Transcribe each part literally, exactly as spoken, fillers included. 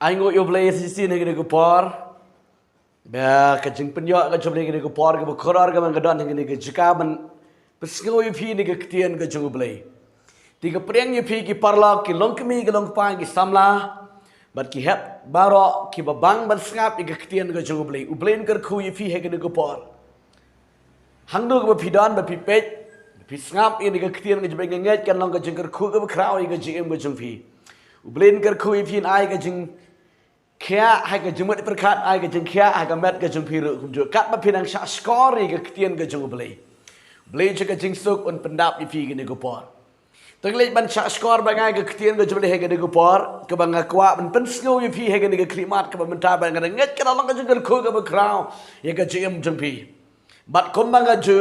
Ai nguh ïa U Blei sa shisien ha kane ka por. Ba ka jingpynïoh ka jong U Blei ha kane ka por kaba kordor kaba nga don ha kane ka jaka ban pynsngew ïa phi kane ka ktien ka jong U Blei. Te nga pdiang ïa phi ki paralok, ki longkmie, ki longkpa, ki samla bad ki hep baroh kiba bang ban sngap ïa ka ktien ka jong U Blei. U Blei un kyrkhu ïa phi ha kane ka por. Hangno kaba phi don, ba phi peit, ba phi sngap ïa kane ka ktien ka jong U Blei, nga ngeit kan long ka jingkyrkhu kaba khraw ïa ka jingim ka jong phi. U Blei un kyrkhu ïa phi, un ai ka jingkhiah ha ka jingmut pyrkhat, ai ka jingkhiah ha ka met ka jong phi ruh kumjuh. Katba phi nang shahshkor ïa ka ktien ka jong U Blei, U Blei jong ka jingsuk un pyndap ïa phi ha kane ka por. Te nga leit ban shahshkor ba nga ai ka ktien ka jong U Blei ha kane ka por, kaba nga kwah ban pynsngew ïa phi ha kane ka khyllipmat, kaba mynta ba nga ngeit kan long ka jingkyrkhu kaba khraw ïa ka jingim jong phi. Bad kumba nga ju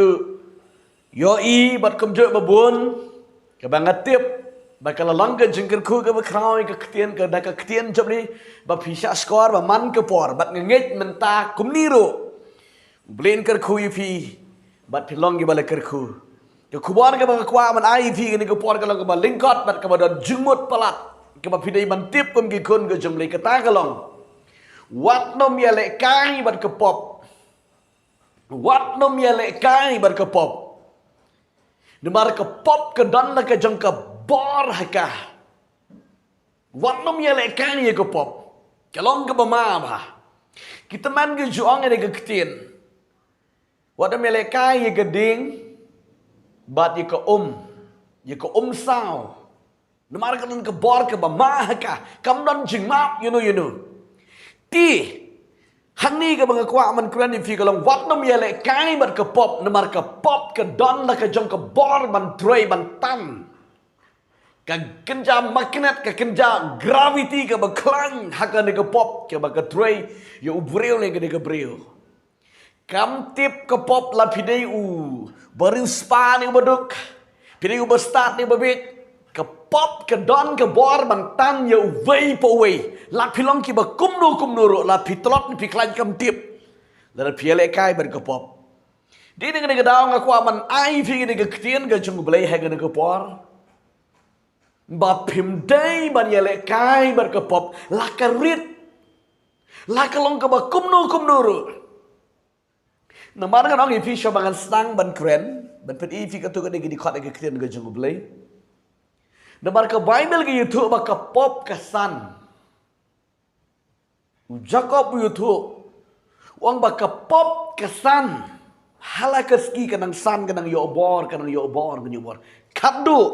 ïohi bad kumjuh ba bun, kaba nga tip ba ka la long ka jingkyrkhu kaba khraw ïa ka ktien, ka da ka ktien jong U Blei, ba phi shahshkor ba man ka por, bad nga ngeit mynta kumne ruh U Blei un kyrkhu ïa phi bad phin long kiba la kyrkhu. Ka khubor kaba nga kwah ban ai ïa phi ha kane ka por ka long kaba lyngkot bad kaba don jingmut palat, kaba phi dei ban tip kum ki khun ka jong U Blei, kata ka long: Wat nym ïalehkai bad ka pop. Wat nym ïalehkai bad ka pop. Namar ka pop ka don la ka jong ka bor ha ka. Wat nym ïalehkai ïa ka pop. Ka long kaba ma bha. Ki tymmen ki ju ong ïa ka ktien: Wat nym ïalehkai ïa ka ding bad ïa ka um, ïa ka um saw. Namar ka don ka bor kaba ma ha ka, kam don jingmap ïano ïano. Te hangne kaba nga kwah ban kren ïa phi ka long: Wat nym ïalehkai bad ka pop, namar ka pop ka don la ka jong ka bor ban trei ban tan. Ka kynja magnet, ka kynja gravity kaba khlaiñ ha kane ka pop, kaba ka trei ïa u briew ne kane ka briew. Kam tip ka pop la phi dei u bariewspah ne u baduk, phi dei u bastad ne u babieit. Ka pop ka don ka bor ban tan ïa uwei pa uwei. La phi long kiba kumno kumno ruh, la phi tlot ne phi khlaiñ, kam tip lada phi ïalehkai bad ka pop. Dei na kane ka daw nga kwah ban ai phi kane ka ktien ka jong U Blei ha kane ka por, ba phim dei ban ïalehkai bad ka pop, la ka rit, la ka long kaba kumno kumno ruh. Namar ngan ong ïa phi, shuwa ba ngan sdang ban kren, ban pyni ïa phi katto katne ki dkhot ha ka ktien ka jong U Blei. Namar ka Baibl ka ïathuh ba ka pop ka san. U Jakob u ïathuh, u ong ba ka pop ka san. Ha la ka sngi ka nang san, ka nang ïoh bor, ka nang ïoh bor, ka nang ïoh bor. Khatduh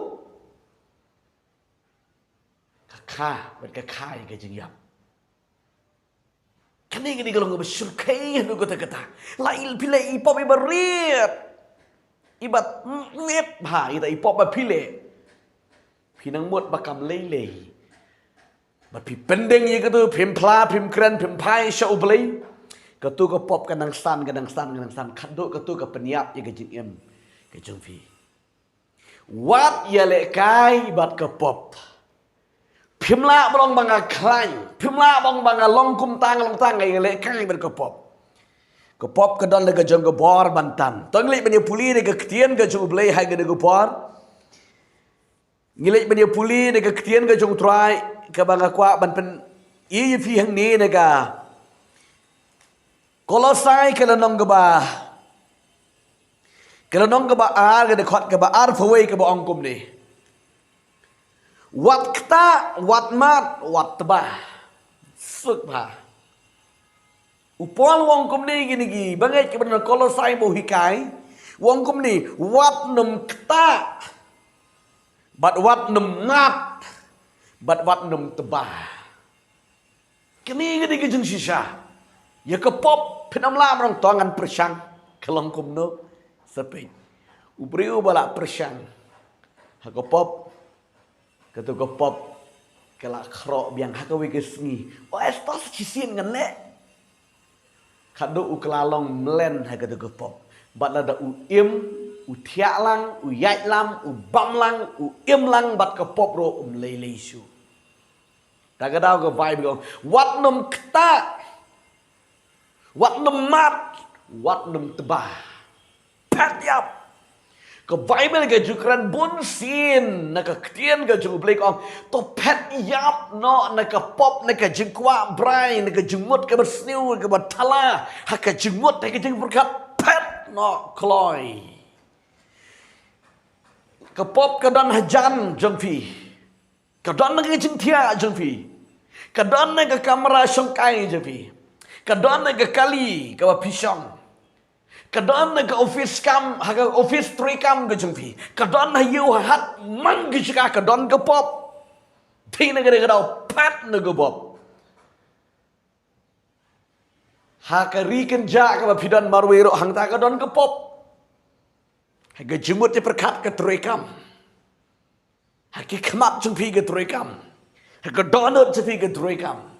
ka kha, bad ka kha ïa ka jingïap. Kane, kane ka long kaba shyrkhei haduh katta katta. La i phi leh i pop iba rit, iba rit bha, ita i pop ba phi leh, phi nang mut ba kam lei lei. Bad phi pyndeng ïa kato, phim phla, phim kren, phim phai sha U Blei, kato ka pop ka nang san, ka nang san, ka nang san, khatduh kato ka pynïap ïa ka jingim ka jong phi. Wat ïalehkai bad ka pop. Phim lah ba long ba nga khlaiñ, phim lah ba long ba nga long kumta, nga long tang, nga ïalehkai bad ka pop. Ka pop ka don la ka jong ka bor ban tan. To ngi leit ban ïa pule da ka ktien ka jong U Blei ha kane ka por. Ngi leit ban ïa pule da ka ktien ka jong U Trai, kaba nga kwah ban pyni ïa phi hangne na ka Kolosai ka lynnong kaba, ka lynnong kaba ar, ka dkhot kaba arphew wei, kaba ong kumne: Wat ktah, wat mad, wat tba. Suk bha. U Paul u ong kumne, kine ki bangeit kiba na Kolosai ba u hikai, u ong kumne: Wat nym ktah, bad wat nym mad, bad wat nym tba. Kane ka dei ka jingshisha. Ïa ka pop phin ym lah ban ong to ngan pyrshang, ka long kumno. Sa peit, u briew uba lah pyrshang ha ka pop, kato ka pop ka lah khroh biang ha kawei ka sngi. O, eh, to sa shisien ngan leh. Khatduh u kylla long mlien ha kato ka pop. Bad lada u im, u thiah lang, u ïaid lam, u bam lang, u im lang bad ka pop ruh um lei lei shuh. Ta ka daw ka Baibl ka ong: Wat nym ktah, wat nym mad, wat nym tba. Phet ïap. Ka Baibl ka ju kren bunsien na ka ktien ka jong U Blei, ka ong: To phet ïap noh na ka pop, na ka jingkwah brai, na ka jingmut kaba sniew, kaba thala, ha ka jingmut, ha ka jingpyrkhat, phet noh kloi. Ka pop ka don hajan jong phi. Ka don na ka jingthiah jong phi. Ka don na ka kamra shongkai jong phi. Ka don na ka kali kaba phi shong. Ka don na ka office kam, ha ka office treikam ka jong phi. Ka don ha ïew ha hat, man ki jaka ka don ka pop. Dei na ka dei ka daw phet na ka pop. Ha ka ri kynjah kaba phi don marwei ruh hangta ka don ka pop. Ha ka jingmut jingpyrkhat ka treikam. Ha ki khmat jong phi ka treikam. Ha ka dohnud jong phi ka treikam.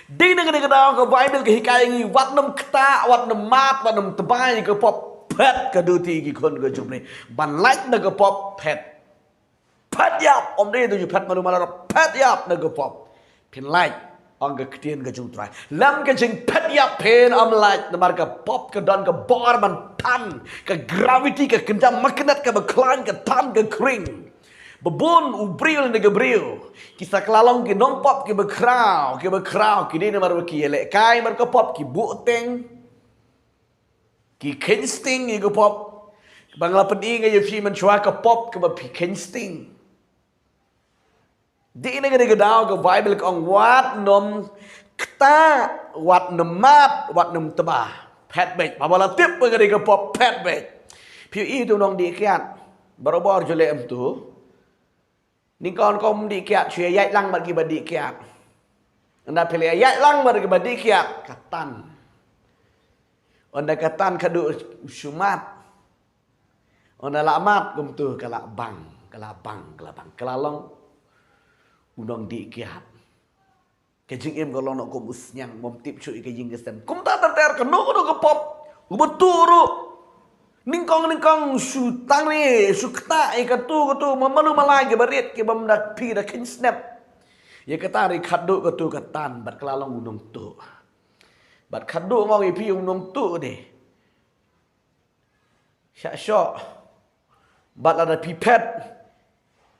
Dei na ka dei ka daw ka Baibl ka hikai ngi wat nym ktah, wat nym mad, wat nym tba ïa ka pop, phet ka duti ki khun ka jong phi. Ban lait na ka pop phet. Phet ïap, ym dei tu ju phet malu malar, phet ïap na ka pop. Phin lait, ong ka ktien ka jong U Trai. Lem ka jingphet ïap phin ym lait, namar ka pop ka don ka bor ban tan, ka gravity, ka kyndam magnet kaba khlaiñ, ka tan ka khring. Ba bun u briew ne ka briew ki sa kylla long ki nongpop kiba khraw, kiba khraw, ki dei namar ba ki ïalehkai bad ka pop, ki buh teng, ki kheiñ sting ïa ka pop. Ba nga la pyni nga ïa phi mynshuwa ka pop kaba phi kheiñ sting. Dei na ka dei ka daw ka Baibl ka ong wat nym ktah, wat nym mad, wat nym tba. Phet beit, haba la tip ba ka dei ka pop, phet beit. Phi ïohi tu nongdih kiad. Barabor ju leh em tu. Nyngkong kum dih kiad, shu ïaid lang bad kiba dih kiad. Ynda phi la ïaid lang bad kiba dih kiad, ka tan. Ynda ka tan ka duh shu mad. Ynda la mad kumtu ka la bang, ka la bang, ka la bang, ka la long u nongdih kiad. Ka jingim ka long noh kum u sniang, ym tip shuh ïa ka ïing ka sem. Kumta ter ter kano kano ka pop, uba tuh ruh. Nyngkong nyngkong shu tang ne, shu ktah ïa katu katu, ma malu malai kiba rit, kiba ym da phi da kheiñ snep. Ïa kata ri khatduh katu ka tan, bad ka la long u nongtuh. Bad khatduh nga ong ïa phi u nongtuh de. Shah shoh. Bad lada phi phet.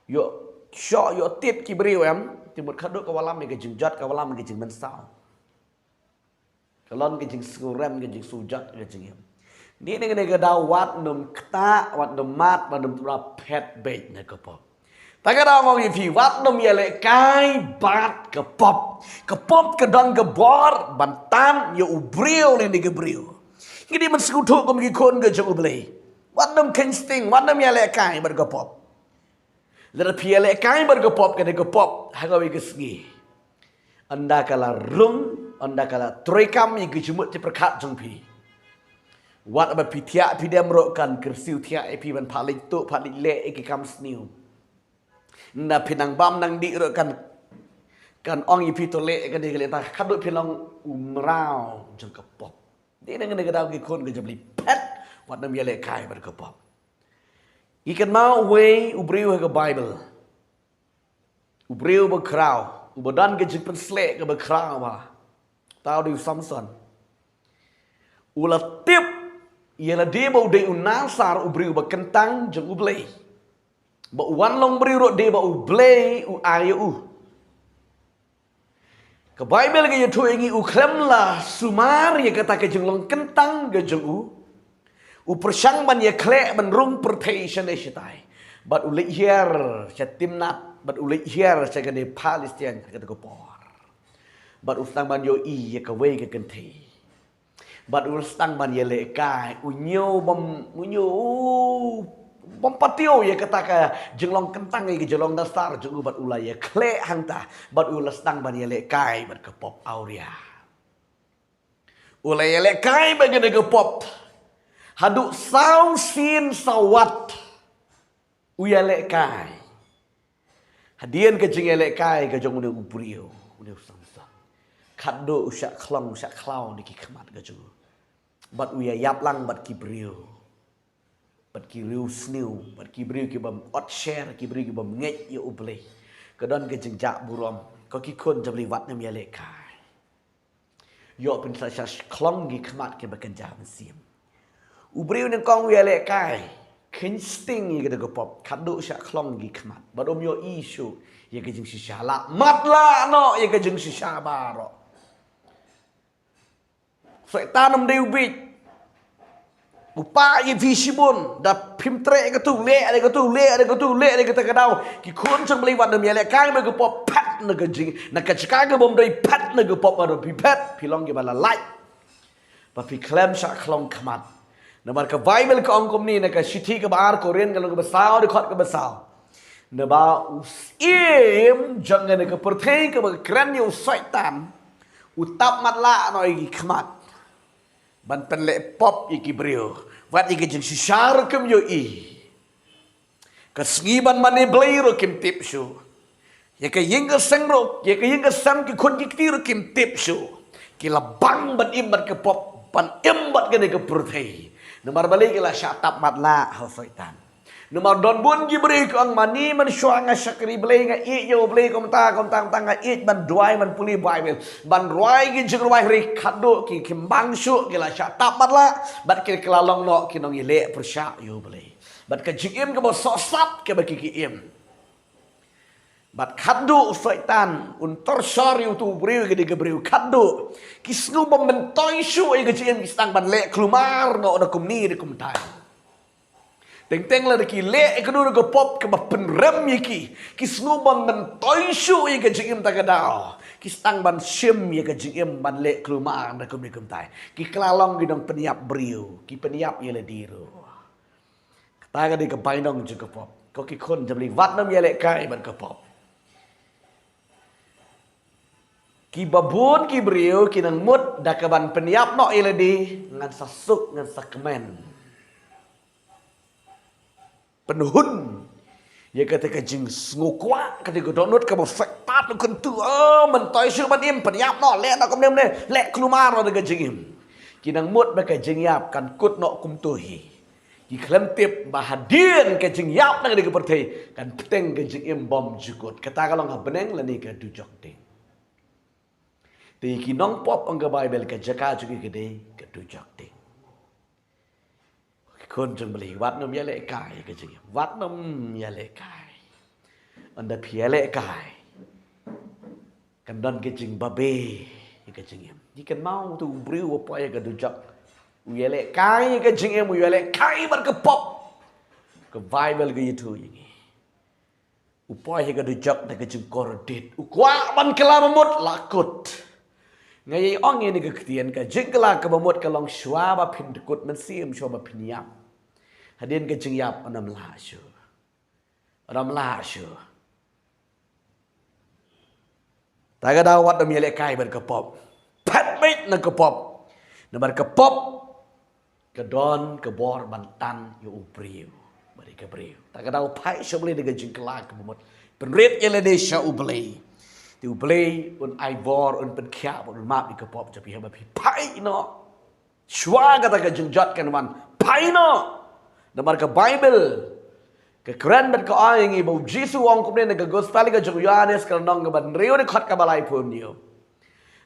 Ïoh shoh ïoh tied ki briew em. Te mut khatduh ka wallam ïa ka jingjot, ka wallam ïa ka jingmynsaw. Ka long ka jingsngew rem, ka jingsngew jot, ka jingim. Dei na kane ka daw wat nym ktah, wat nym mad, wat nym tba, phet beit na ka pop. Te ka daw nga ong ïa phi wat nym ïalehkai bad ka pop. Ka pop ka don ka bor ban tan ïa u briew lane ka briew. Ngi dei ban sngewthuh kum ki khun ka jong U Blei. Wat nym kheiñ sting, wat nym ïalehkai bad ka pop. Lada phi ïalehkai bad ka pop, ka dei ka pop ha kawei ka sngi. Ynda ka la rung, ynda ka la treikam ïa ki jingmut jingpyrkhat jong phi. Wat ba phi thiah phi dem ruh kan kyrsiew thiah ïa phi ban phah leit tuh, phah leit leh ïa ki kam sniew. Ynda phi nang bam nang dih ruh kan, kan ong ïa phi to leh kane ka leh, ta khatduh phi long u mraw jong ka pop. Dei na kane ka daw ki khun ka jong U Blei, phet wat nym ïalehkai bad ka pop. Ngi kynmaw uwei u briew ha ka Baibl. U briew ba khraw, uba don ka jingpynsleh kaba khraw bha. Uta u dei u Samson. U la tip ïa lade ba u dei u nongsan, u briew ba kyntang jong U Blei. Ba u wan long briew ruh dei ba U Blei u ai ïa u. Ka Baibl ka ïathuh ïa ngi u khlem la sumar ïa kata ka jinglong kyntang ka jong u. U pyrshang ban ïakhleh ban rung pyrthei shane shatai. Bad u leit hiar sha Timnat, bad u leit hiar sha kane Palestine ha kata ka por. Bad u sdang ban ïohi ïa kawei ka kynthei. Bad u sdang ban ïalehkai, u ñiew bym, u ñiew bym patiew ïa kata ka jinglong kyntang, ïa ka jinglong nongsan jong u, bad u la ïakhleh hangta, bad u la sdang ban ïalehkai bad ka pop awria. U la ïalehkai bad kane ka pop haduh saw sien saw wat. U ïalehkai. Hadien ka jingïalehkai ka jong une u briew, une u Samson, khatduh u shah khlong, u shah khlaw na ki khmat ka jong u. Bad u ïaïap lang bad ki briew, bad ki riew sniew, bad ki briew ki bym ot sher, ki briew ki bym ngeit ïa U Blei. Ka don ka jingjah burom. Ko ki khun jong U Blei, wat nym ïalehkai. Ïoh phin sa shah khlong ki khmat kiba kynja mynsiem. U briew nyngkong u ïalehkai. kheiñ sting ïa kata ka pop, khadduh shah khlong ki khmat. Bad um ïohi shuh ïa ka jingshisha, la matlah noh ïa ka jingshisha baroh. Soitan um dei u bieit. U pah ïa phi shibun, da phim treh ïa katu, leh ïa katu, leh ïa katu, leh ïa kata ka daw. Ki khun jong U Blei wat nym ïalehkai bad ka pop, phet na ka jing, na ka jaka ka bym dei, phet na ka pop, bad phi phet, phi long kiba la lait. Ba phi khlem shah khlong khmat. Namar ka Baibl ka ong kumne, na ka shithi kaba ar Korinth, ka lynnong kaba saw, dkhot kaba saw. Naba u syiem jong kane ka pyrthei kaba kren ïa u Soitan, u tap matlah noh ïa ki khmat ban pynleh pop ïa ki briew. Wat ïa ka jingshisha ruh kim ïohi. Ka sngi ban mane Blei ruh kim tip shuh. Ïa ka ïing ka sem ruh, ïa ka ïing ka sem, ki khun ki kti ruh kim tip shuh. Ki la bang ban im bad ka pop, ban im bad kane ka pyrthei. Namar balei? Ki la shah tap matlah ha u Soitan. Namar don bun ki briew ki ong, mane mynshuwa nga shakri Blei, nga ïeit ïa U Blei, kumta kumta kumta, nga ïeit ban duwai, ban pule Baibl, ban rwai ki jingrwai, hynrei khadduh ki, kim bang shuh, ki la shah tap matlah bad ki, ki la long noh ki nongïaleh pyrshah ïa U Blei. Bad ka jingim kaba sohsat kaba ki, ki im. Bad khadduh u Soitan un torture ïa utu u briew, ka dei ka briew, khadduh ki sngewbha myntoi shuh ïa ka jingim, ki sdang ban leh kulmar noh, da kumne da kumtai. Teng teng lada ki leh ïa kano kano ka pop kaba pynrem ïa ki, ki sngewbha myntoi shuh ïa ka jingim, ta ka daw ki sdang ban shim ïa ka jingim, ban leh kulmar da kumne kumtai. Ki kylla long ki nongpynïap briew, ki pynïap ïa lade ruh. Kata ka dei ka bainong jong ka pop. Ko ki khun jong U Blei, wat nym ïalehkai bad ka pop. Kiba bun ki briew ki nang mut da kaban pynïap noh ïa lade, ngan sa suk, ngan sa kmen. Pynhun ïa kata ka jingsngewkwah, kata ka dohnud kaba fek pat, kyntu, oh, myntoi shuh ban im, pynïap noh, leh noh kumne kumne, leh kulmar noh da ka jingim. Ki nang mut ba ka jingïap kan kut noh kumto hi. Ki khlem tip ba hadien ka jingïap na ka dei ka pyrthei, kan bteng ka jingim bymjukut. Kata ka long ha bneng lane ka dujok ding. Te ki nongpop, ong ka Baibl, ka jaka jong ki ka dei ka dujok ding. Ki khun jong U Blei, wat nym ïalehkai ïa ka jingim, wat nym ïalehkai. Ynda phi ïalehkai, kan don ka jingbabe ïa ka jingim. Ngi kynmaw utu u briew uba poi ha ka dujok, u ïalehkai ïa ka jingim, u ïalehkai bad ka pop. Ka Baibl ka ïathuh ïa ngi, u poi ha ka dujok da ka jingkordit, u kwah ban kylla ba mut, la kut. Nga ïai ong ïa kane ka ktien, ka jingkylla kaba mut ka long shuwa ba phin kut mynsiem, shuwa ba phin ïap. Hadien ka jingïap, ym lah shuh. Ym lah shuh. Ta ka daw wat nym ïalehkai bad ka pop. Phet beit na ka pop. Namar ka pop ka don ka bor ban tan ïa u briew, bad ïa ka briew. Ta ka daw phai sha U Blei da ka jingkylla kaba mut. Pynrit ïa lade sha U Blei. Te U Blei un ai bor, un pynkhiah, un map ïa ka pop jong phi haba phi phai noh. Shuwa kata ka jingjot kan wan, phai noh. Namar ka Baibl ka kren bad ka ong ïa ngi ba U Jisu u ong kumne na ka Gospel ka jong u Ïohannes, ka lynnong kaba hynriew, dkhot kaba laiphew hynñiew.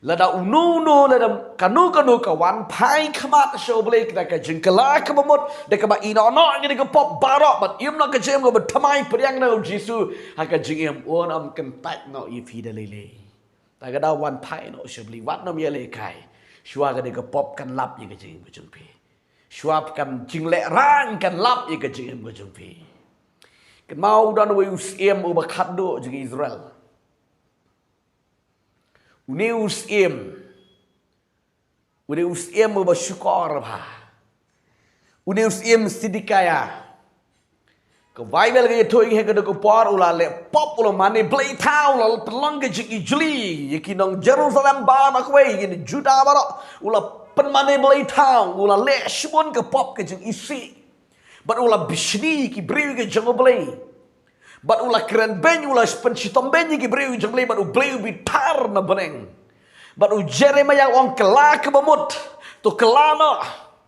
Lada uno uno, lada kano kano ka wan phai khmat sha U Blei da ka jingkylla kaba mut, da kaba ïehnoh noh ïa ka pop baroh, bad im noh ka jingim kaba thymmai pdiang na U Jisu ha ka jingim, un ym kyntait noh ïa phi da lei lei. Ta ka daw wan phai noh sha U Blei, wat nym ïalehkai. Shuwa ka dei ka pop kan lap ïa ka jingim ka jong phi. Shuwa ka jinglehrain kan lap ïa ka jingim ka jong phi. Kynmaw, don uwei u syiem uba khadduh jong Israel. Une u syiem, une u syiem uba shukor bha, une u syiem Sidikaia. Ka Baibl ka ïathuh ïa ngi ha kata ka por u la leh pop, u la mane blei thaw, u la pynlong ka jingijli ïa ki nong Jerusalem baroh kawei, ïa ki Juda baroh, u la pynmane blei thaw, u la leh shibun ka pop ka jingisih. Bad u la bishni ïa ki briew ka jong U Blei. Bad u la kren beiñ, u la pynshitom beiñ ïa ki briew ka jong U Blei, bad U Blei u bitar na bneng. Bad u Jeremaïa u ong, kylla kaba mut, to kylla noh,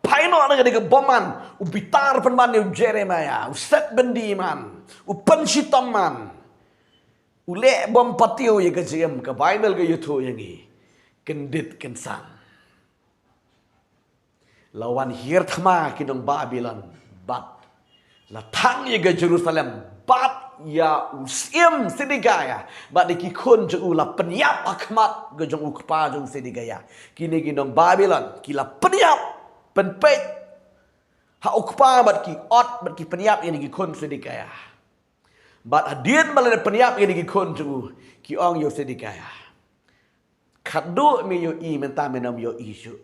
phai noh na ka dei ka bymman. U bitar pynban ïa u Jeremaïa, u set byndi man, u pynshitom man, u leh bym patiew ïa ka jingim. Ka Baibl ka ïathuh ïa ngi, kyndit kynsan la wan hiar thma ki nong Babilon bad La thang ïa ka Jerusalem bad ïa u syiem Sedekiah bad ïa ki khun jong u, la pynïap ha khmat ka jong u kpa jong u Sedekiah. Kine ki nong Babilon ki la pynïap, pynpeit ha u kpa bad ki ot bad ki pynïap ïa ki khun Sedekiah. Bad hadien ba la pynïap ïa ki khun jong u, ki ong ïa u Sedekiah, khadduh me ïohi mynta me nym ïohi shuh.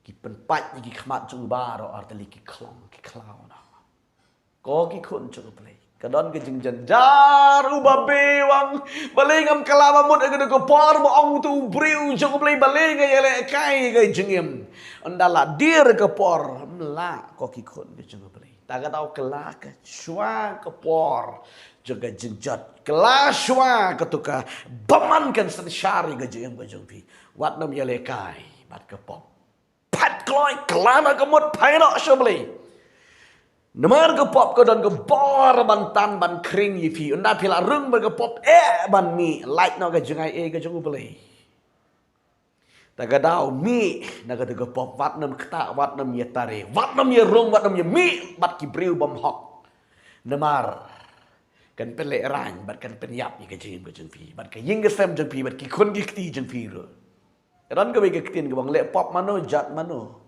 Ki pynpait ïa ki khmat jong u baroh, ar tylli ki khlong ki khlaw noh. Ko ki khun jong U Blei, ka don ka jingjynjar, u babe u ong, balei ngam kylla ba mut ha kane ka por ba ong uto u briew jong U Blei, balei nga ïalehkai ïa ka jingim. Ynda la dier ka por, ym lah, ko ki khun ka jong U Blei. Ta ka daw kylla ka shuwa ka por jong ka jingjot, kylla shuwa kato ka bymman kan synshar ïa ka jingim ka jong phi. Wat nym ïalehkai bad ka pop. Phet kloi, kylla noh ka mut, phai noh sha U Blei. Namar ka pop ka don ka bor ban tan ban khring ïa phi. Ynda phi la rung bad ka pop, eh, ban mih, lait noh ka jingaiei ka jong U Blei. Ta ka daw mih na kata ka pop, wat nym ktah, wat nym ïatare, wat nym ïarung, wat nym ïamih bad ki briew bymhok. Namar kan pynlehraiñ bad kan pynïap ïa ka jingim ka jong phi bad ka ïing ka sem jong phi bad ki khun ki kti jong phi ruh. Ka don kawei ka ktien kaba ong, leh pop mano, jot mano.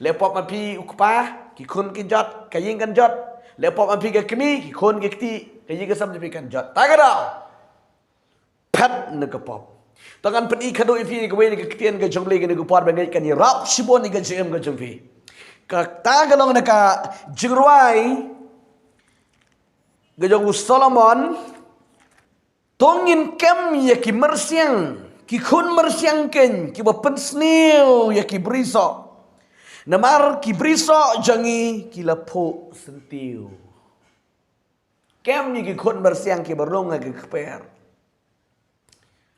Leh pop ma phi u kpa, ki khun ki jot, ka ïing kan jot. Leh pop ma phi ka kmie, ki khun ki kti, ka ïing ka sem jong phi kan jot. Ta ka daw phet na ka pop. To ngan pyni khadduh ïa phi kawei na ka ktien ka jong U Blei kane ka por ba ngeit kan ïarap shibun ïa ka jingim ka jong phi. Kata ka long na ka Jingrwai ka jong u Solomon. To ngin kem ïa ki myrsiang, ki khun myrsiang keiñ kiba pynsniew ïa ki brisoh. Namar ki brisoh jong ngi ki la phuh syntiew. Kem ïa ki khun myrsiang kiba rung ha ka kper,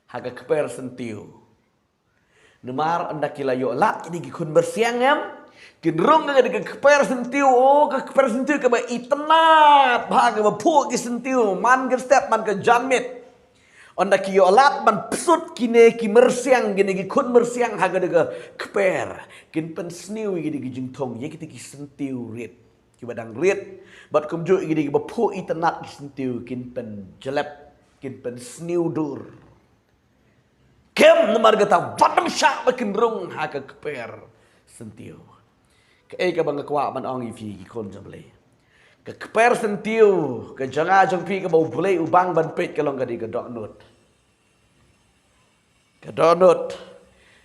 ha ka kper syntiew. Namar ynda ki la ïoh lad kine ki khun myrsiang, em, kin rung ha ka kper syntiew, o, ka kper syntiew kaba itynnad bha, kaba phuh ki syntiew man ka step man ka janmiet. Ynda ki ïoh lad ban psut kine ki myrsiang, kine ki khun myrsiang ha ka kper, kin pynsniew ïa kine ki jingthung, ïa kine ki syntiew rit kiba dang rit. Bad kumjuh ïa kine kiba phuh itynnad ki syntiew kin pynjlep, kin pynsniew dur. Kem namar kata wat nym shah ba kin rung ha ka kper syntiew. Kaei kaba nga kwah ban ong ïa phi ki khun jong U Blei, ka kper syntiew ka jong nga jong phi kaba U Blei u bang ban peit ka long ka dei ka dohnud. Ka dohnud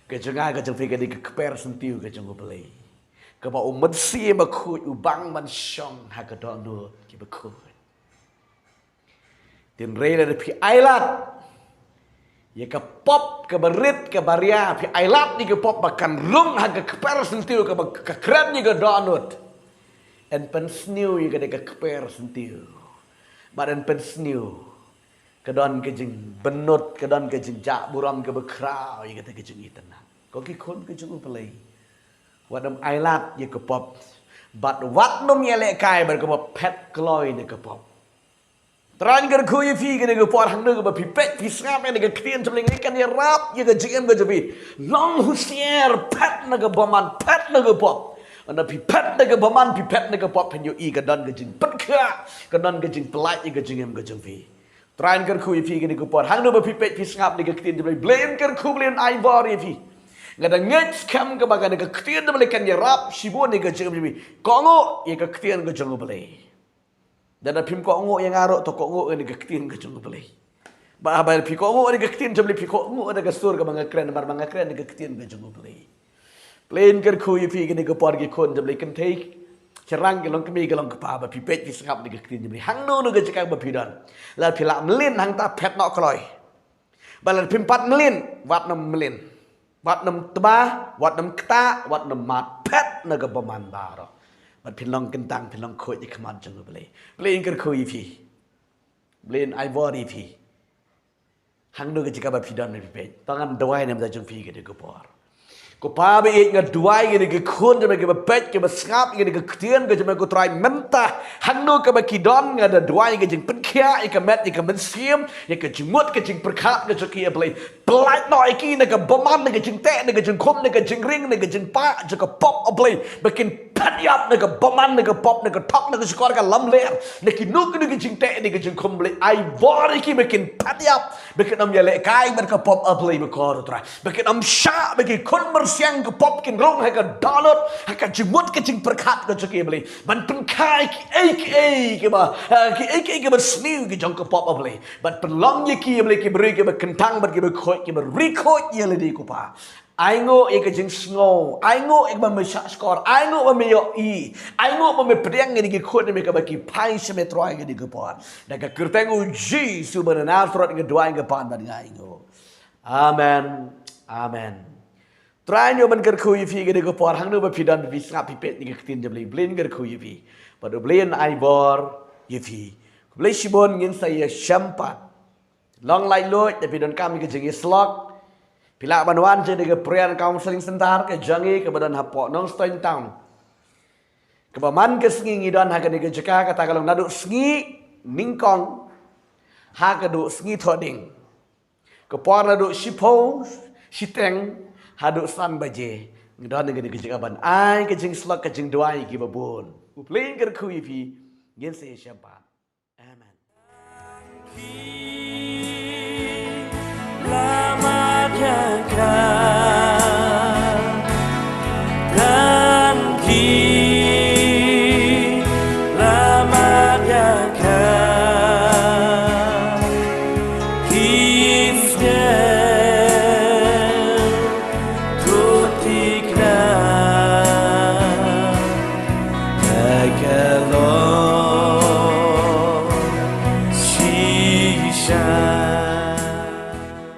ka jong nga ka jong phi ka dei ka kper syntiew ka jong U Blei, kaba U Mynsiem Bakhuid u bang ban shong ha ka dohnud kaba khuid. Hynrei lada phi ailad ïa ka pop kaba rit kaba ria, phi ailad ïa ka pop ba kan rung ha ka kper syntiew kaba ka kren ïa ka dohnud, yn pynsniew ïa ka dei ka kper syntiew. Bad yn pynsniew, ka don ka jingbynnud, ka don ka jingjah burom kaba khraw ïa kata ka jingitynnad. Ko ki khun ka jong U Blei, wat nym ailad ïa ka pop, bad wat nym ïalehkai bad ka pop, phet kloi na ka pop. Trai kyrkhu ïa phi kane ka por, hangno kaba phi peit phi sngap ïa kane ka ktien jong U Blei, kan ïarap ïa ka jingim ka jong phi. Long husiar, phet na ka bymman, phet na ka pop. Ynda phi phet na ka bymman, phi phet na ka pop, phin ïohi ka don ka jingpynkhiah, ka don ka jingpyllait ïa ka jingim ka jong phi. Trai kyrkhu ïa phi kane ka por, hangno ba phi peit phi sngap ïa ka ktien jong U Blei, Blei un kyrkhu, Blei un ai bor ïa phi. Nga da ngeit skhem kaba kane ka ktien jong U Blei kan ïarap shibun ïa ka jingim jong phi. Kohnguh ïa ka ktien ka jong U Blei. Lada phim kohnguh ïa nga ruh, to kohnguh ïa ka ktien ka jong U Blei. Ba haba phi kohnguh ïa ka ktien jong U Blei, phi kohnguh ïa ka sur kaba nga kren, namar ba nga kren ïa ka ktien ka jong U Blei. Blei un kyrkhu ïa phi kane ka por ki khun jong U Blei, kynthei shynrang, ki long kmie ki long kpa, ba phi peit phi sngap ïa ka ktien jong U Blei. Hangno hangno ka jaka ba phi don, lada phi lah mlien hangta, phet noh kloi. Ba lada phim pat mlien, wat nym mlien. Wat nym tba, wat nym ktah, wat nym mad, phet na ka bymman baroh. Bad phin long kyntang, phin long khuid ha khmat jong U Blei. Blei un kyrkhu ïa phi. Blei un ai bor ïa phi. Hangno ka jaka ba phi don ba phi peit, to ngan duwai na ka bynta jong phi kane ka por. Ko Pa ba ïeit, nga duwai ïa kine ki khun jong me kiba peit, kiba sngap ïa kane ka ktien ka jong me, ko Trai, men Ta hangno kaba ki don, nga da duwai ïa ka jingpynkhiah ïa ka met ïa ka mynsiem, ïa ka jingmut ka jingpyrkhat ka jong ki, A Blei. Pynlait noh ïa ki na ka bymman, na ka jingteh, na ka jingkhum, na ka jingring, na ka jingpah jong ka pop, A Blei. Ba kin phet ïap na ka bymman, na ka pop, na ka thok, na ka shukor, ka lamler, na kino kino ki jingteh, na ka jingkhum, A Blei. Ai bor ïa ki ba kin phet ïap, ba kin ym ïalehkai bad ka pop, A Blei, ba kor, Trai. Ba kin ym shah, ba ki khun myrsiang ka pop kin rung ha ka dohnud, ha ka jingmut ka jingpyrkhat ka jong ki, A Blei. Ban pynkha ïa kiei kiei kiba, eh, kiei kiei kiba sniew ki jong ka pop, A Blei. Ban pynlong ïa ki, A Blei, kiba riewkhuid, kiba kyntang bad kiba khuid, kiba riewkhuid ïa lade, ko Pa. Ainguh ïa ka jingsngew, ainguh ïa kaba me shahshkor, ainguh ba me ïohi, ainguh ba me pdiang ïa kine ki khun, ïa kaba ki phai sha me, Trai, ïa kine ki por. Da ka kyrteng u Jisu ba na Nasareth nga duwai, nga pan bad nga ainguh. Amen. Amen. Trai, ngi ban kyrkhu ïa phi ïa kane ka por, hangno ba phi don, phi sngap, phi peit ïa ka ktien jong U Blei, U Blei un kyrkhu ïa phi. Bad U Blei un ai bor ïa phi. Khublei shibun, ngin sa ïashem pat. Long laitluid, lada phi donkam ïa ka jingïasyllok, phi lah ban wan sha kane ka Prayer and Counseling Center ka jong ngi kaba don hapoh Nongstoiñ Town. Kaba man ka sngi ngi don ha kane ka jaka, kata ka long naduh sngi nyngkong ha kaduh sngi thohdieng. Ka por naduh shiphew shiteng haduh san baje. Ngi don ha kane ka jaka ban ai ka jingsyllok, ka jingduwai ïa kiba bun. U Blei un kyrkhu ïa phi, ngin sa ïashem pat.